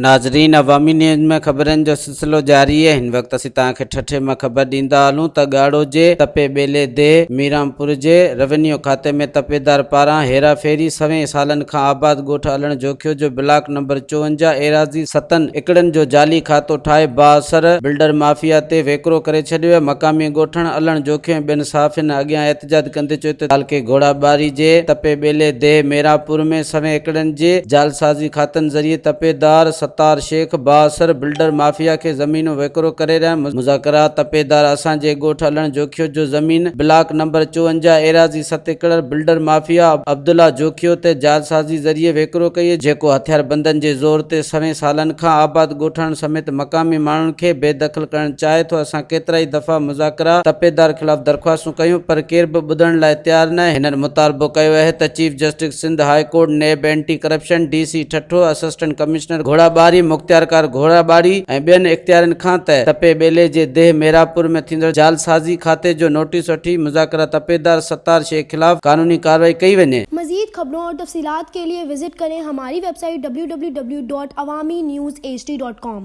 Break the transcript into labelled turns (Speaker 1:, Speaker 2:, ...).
Speaker 1: ناظرين عوامي نيوز ۾ خبرن جو سلسلو جاري آهي هن وقت اسين توهان کي ٺٽي مان خبر ڏيندا هلون ته ڳاڙهو جي تپي ٻيلي ديهه ميرانپور جي روينيو کاتي ۾ تپيدار پاران هيرا ڦيري سوين سالن کان آباد ڳوٺ علڻ جوکيو جو بلاڪ نمبر 54 ايراضي ستن ايڪڙن جو جعلي کاتو ٺاهي بااثر بلڊر مافيا تي ويڪرو ڪري ڇڏيو آهي مقامي ڳوٺاڻن علڻ جوکيو ۽ ٻين صحافين اڳيان احتجاج ڪندي چيو ته تعلقي گهوڙاٻاري جي تپي ٻيلي ديهه ميرانپور ۾ سوين ايڪڙن جي جعلسازي کاتن ذريعي تپيدار ستار شيخ بااثر بلڊر مافيا کي زمينون وڪرو ڪري رهيا آهن، مذاڪرا تپيدار اسان جي ڳوٺ علڻ جوکيو جو زمين بلاڪ نمبر 54 ايراضي ست ايڪڙ بلڊر مافيا عبدالله جوکيو تي جعلسازي ذريعي وڪرو ڪئي جيڪو هٿياربندن جي زور تي سوين سالن کان آباد ڳوٺاڻن سميت مقامي ماڻهن کي بي دخل ڪرڻ چاهي ٿو اسان ڪيترائي دفعا مذاڪرا تپيدار خلاف درخواستون ڪيون پر ڪير به ٻڌڻ لاء تيار ناهي هنن مطالبو ڪيو اهي ته chief justice Sindh high court, NAB anti corruption, D C Thatta, assistant commissioner Ghorabari, مختيارڪار گهوڙاٻاري ۽ ٻين اختيارين کان ته تپي ٻيلي جي ديهه ميرانپور ۾ ٿيندڙ جعلسازي کاتي جو نوٽيس وٺي مذاڪره تپيدار ستار شيخ خلاف قانوني ڪارروائي ڪئي وڃي.
Speaker 2: مزيد خبرون اور تفصيلات کے لئے وزٽ ڪرين ھماري web site www.awamiNewsHD.com.